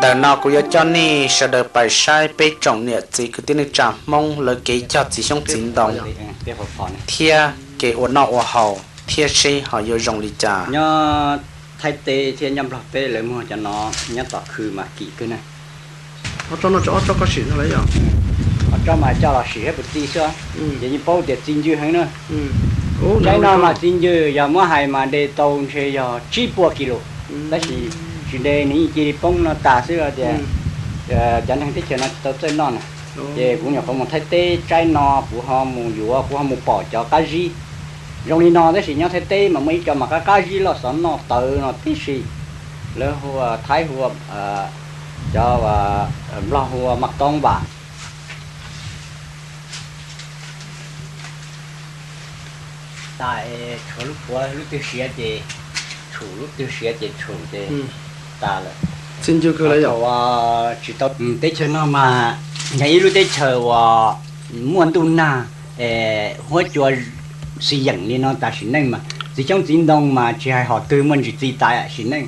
Ntawm no kuv yuav coj nej sawv daws pais saib peb tsoom niam txiv kwv tij neej tsa Hmoob lawv kev cog txiv xyoob txiv ntoo thiab kev ua noj ua haus thiab seb ho yuav zoo li cas. Nyob Thaib teb thiab nyob Nplog teb lawv muag cov no nyob tom khw mas kim kawg na. Ob tsob no tsob, ob tsob koj sim no lawm yog? Ob tsob mas coj los sim thiab puas txi xwb, ces yeej paub tias txi ncw heev na. Tsaib no mas txi ncw yog muab hais mas de tau ntshe yog tsib puas kis lus, tab sis tsis de nws yeej cia li poob no tas xwb tias cov neeg teb chaws no tsis tau txawj noj na. Ces kuv nyuam qhuav mus Thaib teb tsaib no kuv ho mus yuav, kuv ho mus pom cov qab zib zoo li no, tab sis nyob Thaib teb mas muaj ib co mas qab qab zib loj xov noj tawv no tib si. Lawv hu, Thaib hu, cov Nplog hu mas koob vas. Tas es tshuav lub puav lub twg siav ces tshum, lub twg siav ces tshum ces tas lawm. Txi ncw kawg lawm yog? Tsis tau, teb chaws no mas yog ib lub teb chaws uas muaj ntuj nag, huab cua xi yeem li no tas sim neej mas txiv xyoob txiv ntoo mas tsis hais hom twg muaj ntsis txi tas sim neej,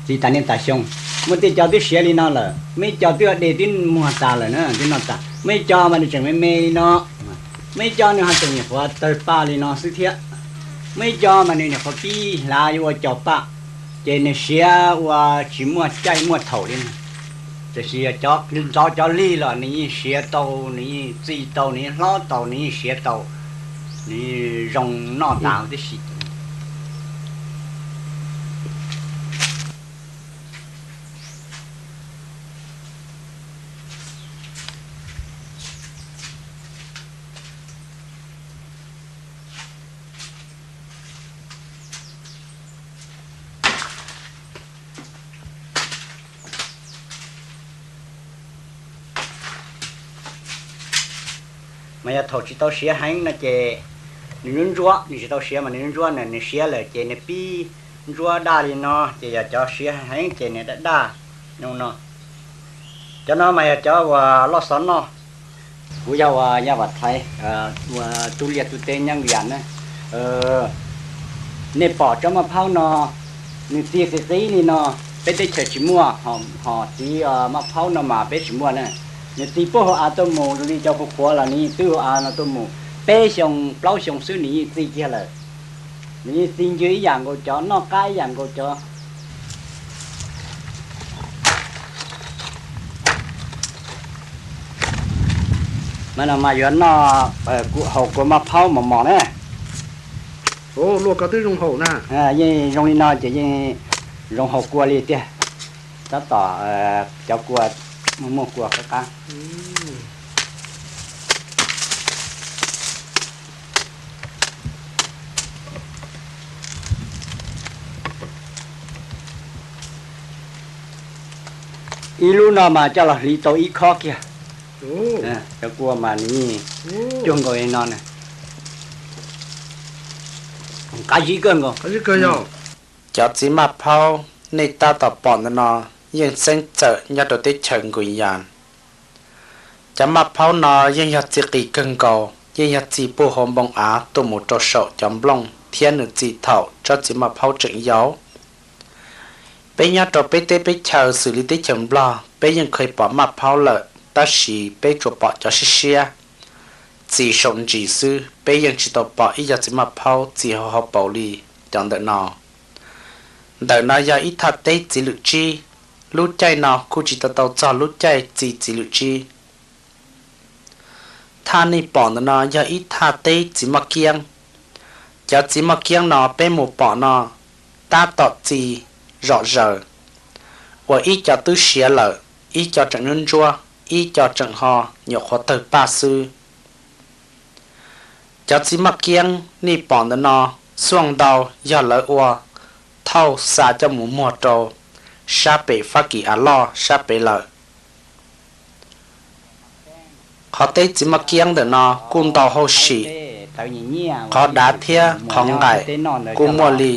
txi tas niaj tas xyoo. Muaj tej co twb siav li no lawm, muaj ib co twb de twb muag tas lawm na, twb noj tas. Muaj ib co mas nws tseem me me li no, muaj ib co nws ho tseem nyuam qhuav tawg paj li no xwb thiab. Muaj ib co mas nws nyuam qhuav pib hlav yuav ua cov paj, ces nws siav ua tsis muaj caij muaj thaum li no. Tiam sis cov nrov cov lig los nws yeej siav tau, nws yeej txi tau, nws yeej hlob tau, nws yeej siav tau, nws yeej zoo noj tas huv tib si. Mas yog thaum tsis tau siav heev no ces nws ntsuab ntsuab, nws tsis tau siav mas nws ntsuab ntsuab na, nws siav lawm ces nws pib ntsuab daj li no, ces yog cov siav heev ces nws daj daj no. Cov no mas yog cov uas loj xov noj. Kuv yog uas Yaj Vam Thaiv, ua tub liaj tub teb nyob Nkwm Yas na. Nej pom tsob maj phaub no, nws txi qis qis li no, peb teb chaws tsis muaj, hom txiv maj phaub no mas peb tsis muaj na. Nws txi puag hauv av tuaj mus, zoo li cov qhuav qhuav los nws yeej twb hauv av no tuaj mus, peb xyoo plaub xyoo xwb nws yeej txi kiag lawm. Nws yeej txi ncw ib yam nkaus cov, noj qab ib yam nkaus cov. Mas no mas yuav noj, haus kua maj phaub mos mos na. Luaj ko twb zoo haus na. Yeej zoo li no ces yeej zoo haus kua li tiag. Tab tom cov kua muaj muaj kua qab qab. Ib lub no mas coj los hliv tau ib khob kiag. Cov kua mas nws yeej cuag nkaus li no na. Qab zib kawg nkaus. Cov txiv maj phaub nej tab tom pom ntawm no yeej xeeb txawm nyob rau teb chaws Nkwm Yas. Cov maj phaub no yeej yog txi qis kawg nkaus, yeej yog txi puag hauv npoo av tuaj mus rau saum cov nplooj thiab nws txi thaum tsob txiv maj phaub tseem yau. Peb nyob rau peb teb peb chaws xws li teb chaws Nplog, peb yeej kheev pom maj phaub lawm, tab sis peb tsuas pom cov siab siab, txiv saum ntsis xwb, peb yeej tsis tau pom ib co txiv maj phaub txi hauv hauv paus li cov ntawm no. Ntawm no yog ib thaj teb txiv lwm tsib, lub caij no kuj tsis tau tau txog lub caij txi txiv lwm tsib. Thaj nej pom ntawm no yog ib thaj teb txiv moj kiab. Cov txiv moj kiab no peb mus pom no tab tom txi zom zaws, uas ib co twb siav lawm, ib co tseem ntsuab ntsuab, ib co tseem ho nyuam qhuav tawg paj xwb. Cov txiv moj kiab nej pom ntawm no xuaj ntau yog lawv ua thauj xa coj mus muag rau sab pem Fab Kis av loj sab pem lawm. Qhov teb txiv moj kiab ntawm no kuj ntau hauj sim, qhov dav thiab qhov nqaim kuj muaj li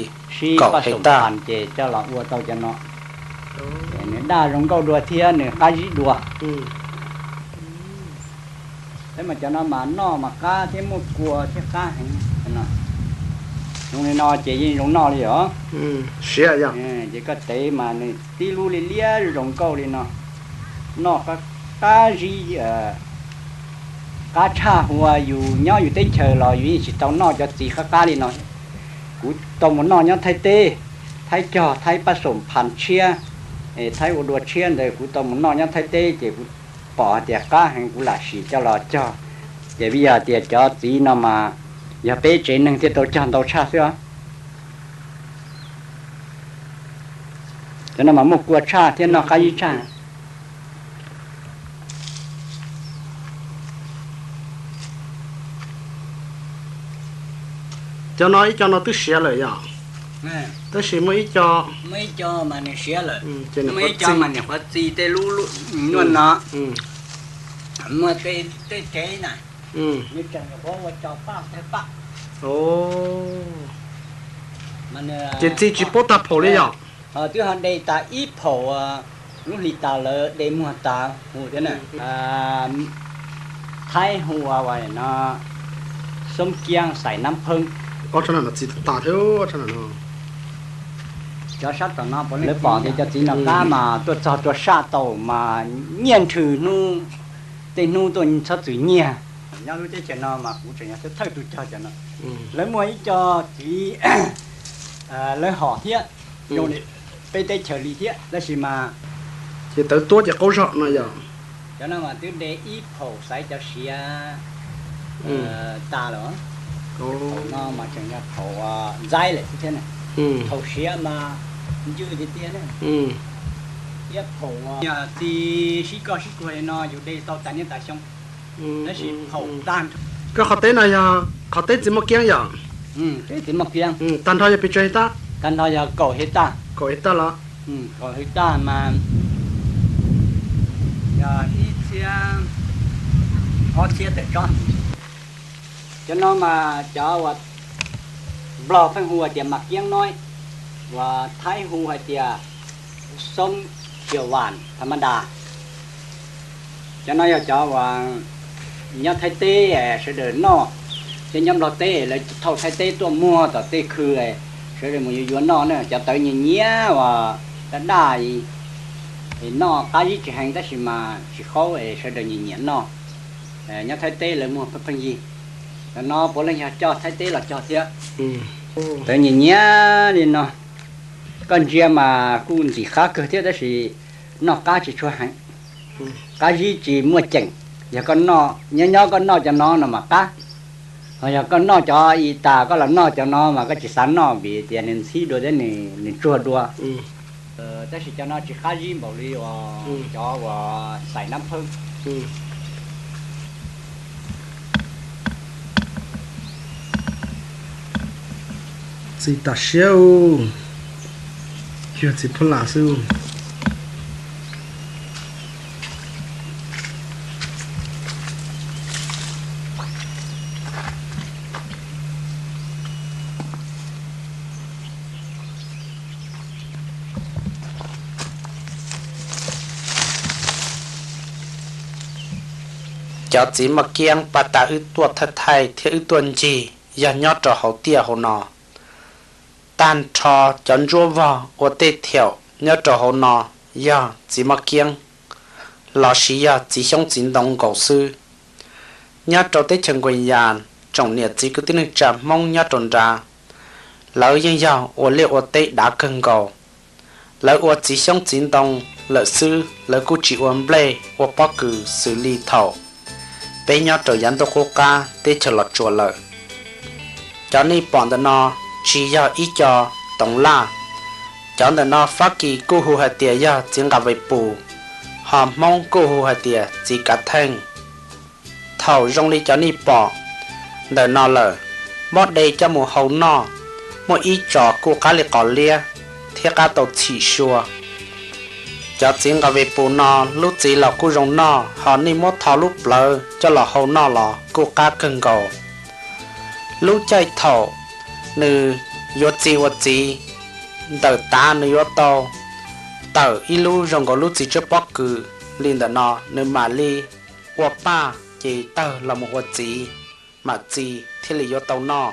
kaum hektar. Nws daj zoo nkauj dua thiab nws qab zib dua. Peb mas cov no mas noj mas qab thiab muaj kua thiab qab heev. Zoo li no ces yeej zoo noj li os. Ces koj tev mas nws tib lub liab liab zoo nkauj li no, noj qab zib, qab tshaj hua. Yus nyob yus teb chaws los yus yeej tsis tau noj cov txiv qab qab li no. Kuv tau mus noj nyob Thaib teb, Thaib cog, Thaib paj xoom phas tshiab, Thaib ua dua tshiab ntawd kuv tau mus noj nyob Thaib teb ces kuv pom hais tias qab heev kuv lam sim coj los cog. Ces vim yog tias cov txiv no mas yog peb tsev neeg thiaj tau cog ntau tshaj xwb os. Cov no mas muaj kua tshaj thiab noj qab zib tshaj. Cov no ib co no twb siav lawm yom? Tab sis muaj ib co, muaj ib co mas nws qhuav txi tej lub, nws no muaj tej tsev na, nws tseem ua co paj tawg paj. Ces txi tsis paub tag phaum li yom? Twb ho de tas ib phaum, lub hli tas lawv de muag tas hu thiab na. Thaib hu ua no xoob kiab xais nab pheeb. Ob tsab no txi tas thiab. Cov sab tom no lawv pom tias cov txiv no qab mas tuaj txog tua saj tau mas nyiaj nrhw hnub, tej hnub tuaj txhob txwm nyiag. Nyob lub teb chaws no mas kuv tseem yog thawj tug cog cov no. Lawv muaj ib co txiv lawv hom thiab, zoo li peb teb chaws li thiab tab sis mas ces tawv tuab ces qaub zog no yog. Cov no mas twb de ib phaum xaiv cov siav tas lawm. Phaum no mas tseem yog phaum ntxaib lawm xwb thiab na. Phaum siav mas ncw tiag tiag na. Ib phaum yog txi sib koj sib kuag li no yus de tau tas niaj tas xyoo. Tab sis phaum tag nrho. Koj qhov teb no yog qhov teb txiv moj kiab yom? Txiv moj kiab. Tag nrho yog pes tsawg hektar? Tag nrho yog kaum hektar. Kaum hektar los? Kaum hektar mas yog ib txhiab, ob txhiab tawm tsob. Cov no mas cov uas Nplog pheej hu hais tias mas kiab noib, uas Thaib hu hais tias xoob xia vas tha ma das. Cov no yog cov uas nyob Thaib teb sawv daws noj, thiab nyob Nplog teb lawv thauj Thaib teb tuaj muag tom tej khw, sawv daws mus yuav yuav noj na. Cov tawv nyias nyiam uas daj daj, noj qab zib tsis heev tab sis mas tsis qaub es sawv daws nyias nyiam noj. Nyob Thaib teb lawv muag pheej pheej yig. Cov no puav leej yog coj Thaib teb los cog thiab. Tawv nyias nyiam li no, koj ntsia mas kuj ntxim qab kawg thiab tab sis noj qab tsis tshua heev, qab zib tsis muaj ceem. Yog koj noj nyob nyob koj noj cov no no mas qab, ho yog koj noj cov i tas koj los noj cov no mas koj tsis xav noj vim tias nws ntxhib dua thiab nws tsuag dua. Tab sis cov no tsis qab zib npaum li uas cov uas xais nab phawb. Txiv tas siab, yog txiv phuj lam xwb. Cov txiv maj kiab pas tas wb tuaj thaij thaij thiab wb tuaj ncig yog nyob rau hauv tiaj hauv no. Tag nrho cov ntsuab vog ua tej thaum Nyob rau hauv no yog txiv moj kiab lossis yog txiv xyoob txiv ntoo nkaus xwb. Nyob rau teb chaws Nkuas Yas, tsoom niam txiv kwv tij neej tsa Hmoob nyob rau nrad, lawv yeej yog ua liaj ua teb dav kawg nkaus. Lawv ua txiv xyoob txiv ntoo lawm xwb, lawv kuj tsis ua nplej ua pob kws xws li thaum peb nyob rau yav ntuj qub qab teb chaws Los Tsuas lawm. Cov nej pom ntawm no tsis yog ib co toov laj. Cov ntawm no Fab Kis kuj hu hais tias yog txiv nqas vais pus, ho Hmoob kuj hu hais tias txiv kav theej. Thaum zoo li cov nej pom ntawm no lawm, mob de coj mus hau noj, muaj ib tsos kuj qab li qos liab thiab qab tau txhim sua. Cov txiv nqas vais pus no lub txiv los kuj zoo noj, ho nej muab tho lub plawv coj los hau noj los kuj qab kawg nkaus. Lub caij thaum nws yuav txi ua txiv, ntawm tav nws yuav tau tawm ib lub zoo nkaus lub txiv tshiab pob kws li ntawm no, nws mam li ua paj ces tawg los mus ua txiv, mam txi thiaj li yuav tau noj.